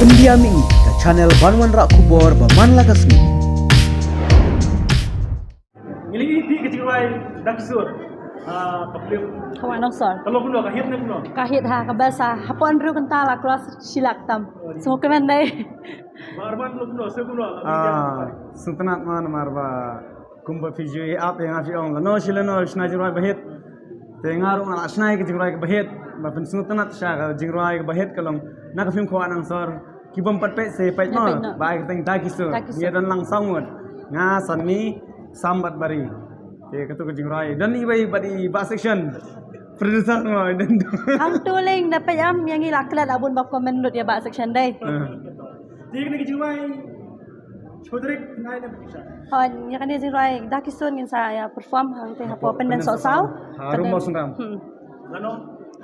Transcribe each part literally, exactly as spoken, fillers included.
India Mini, ka channel ban wanrah khubor ba man la ka sngi. Ngi la ïohi phi ka jingrwai Da Ki Sur. Ah, ka film Khawai Nongsor. Ka long kumno, ka hit ne kumno? Ka hit ha, ka best ha. Hapoh hynriew kynta la cross shi lak tam. Sngewkmen dei. Ba Arman long kumno, se kumno? Ah, sngewtynnat mo namar ba kumba phi ju ïa ap ïa nga phi ong lano shi lano shna jingrwai ba hit. Te nga ruh nga la shna ïa ka jingrwai kaba hit. Ba pynsngewtynnat sha ka jingrwai kaba hit ka long na ka film Khawai Nongsor. Ki bym pat peit se peit mo. Peit noh. Ba ai ka kyrteng Da Ki Sur. Da Ki Sur. Ïa don lang saw ngut. Nga, Sunny, Sam bad Bari. Te katu ka jingrwai. Don iwei bad i Bah Section. Producer mo, don tu. Hangtu leng da peit am ïa ngi la klet la bun ba comment lut ïa Bah Section dei. Hmm. Te kane ka jingrwai. Shiphew tarik nai ne pisa. Oh, ïa kane jingrwai Da Ki Sur ngin sa ïa perform hangtei hapoh Pyndensohsaw. Ha Room Mawsynram. Hmm. Lano?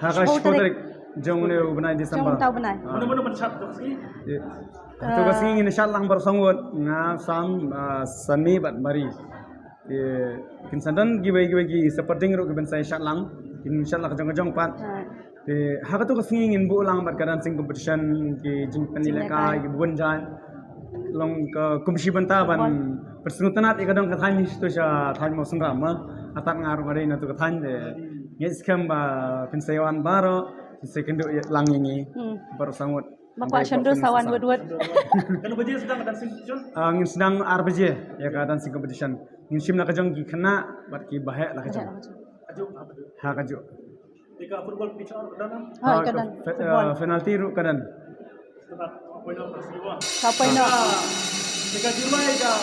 Ha ka shiphew tarik jong une u bnai December. Jong uta u bnai. Ah. Mano mano ban shat tu ka sngi? Ïa. Tu ka sngi ngin shat lang baroh saw ngut, nga, Sam, ah, Sunny bad Bari. Ïa, kin sa don kiwei kiwei ki supporting ruh kiban sa shat lang. Kin shat lang ka jong ka jong pat. Ah. Te ha katu ka sngi ngin buh lang bad ka dancing competition, ki jingpyni lehkai, ki bun jait. Long ka kum shi bynta ban pynsngewtynnat ïa ka dong ka thaiñ, shi tu sha thaiñ Mawsynram ma. Hatat nga ruh nga dei na tu ka thaiñ te. Ngi skhem ba phin sa ïa wan baroh, phin sa ïakynduh lang ïa ngi. Hmm. Baroh saw ngut. Ba kwah shon dur sa wan wut wut. Katno baje sdang ka dancing competition? Ah, ngin sdang ar baje ïa ka dancing competition. Ngin shim la ka jong ki khynnah bad ki baheh la ka jong. Ha ka juh. Ïa ka football pitch ruh ka don? Ha, ka don. Football. Penalty ruh ka don. Ka poi noh. Ka poi noh. Ïa ka jingrwai ka.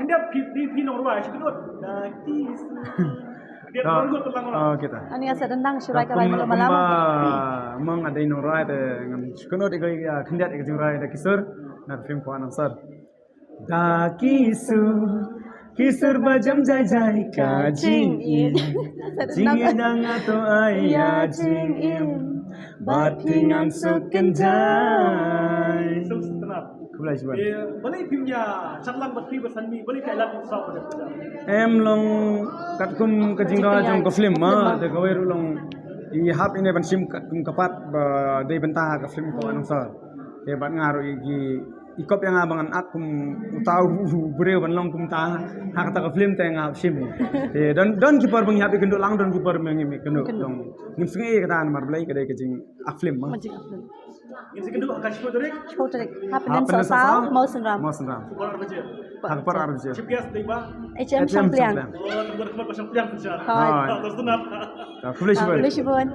Khyndiat phi, phi, phi nongrwai shi kynot. Da Ki Sur. Khyndiat nongrwai ka lang. Oh, kita. Ani asa dendang shi rwai ka rwai malam malam. Kumba mong adei nongrwai te ngan shi kynot ïa ka khyndiat ïa ka jingrwai Da Ki Sur. Na ka film Khawai Nongsor. Da Ki Sur, Ki Sur ba jam jai jai ka jingim. Jingim dang ato ai ïa jingim. Bad phi ngan suk kynjai. Khublei shibun. Eh, balei phim ïa shat lang bad phi ba Sunny, balei ka ïalam sawdong? Em long katkum ka jingdawa jong ka film ma, da kawei ruh long i hap ine ban shim katkum ka pat ba dei bynta ha ka film Khawai Nongsor. Te bad nga ruh i ki i kop ïa nga ba ngan act kum uta u briew ban long kumta ha kata ka film te nga shim. Te don, don ki por ba ngi hap ïakynduh lang, don ki por ba ngi ïakynduh long. Ngim sngew ïa kata namar balei ka dei ka jing act film ma. Ka jing act film. Ngin sa ïakynduh ha ka shiphew tarik. Shiphew tarik. Ha Pyndensohsaw, Mawsynram. Mawsynram. Ka por ar baje. Ha ka por ar baje. Chief guest dei Bah H M Shangpliang. Oh, tang ba da khmat Bah Shangpliang. Hooid. Khublei shibun. Khublei shibun.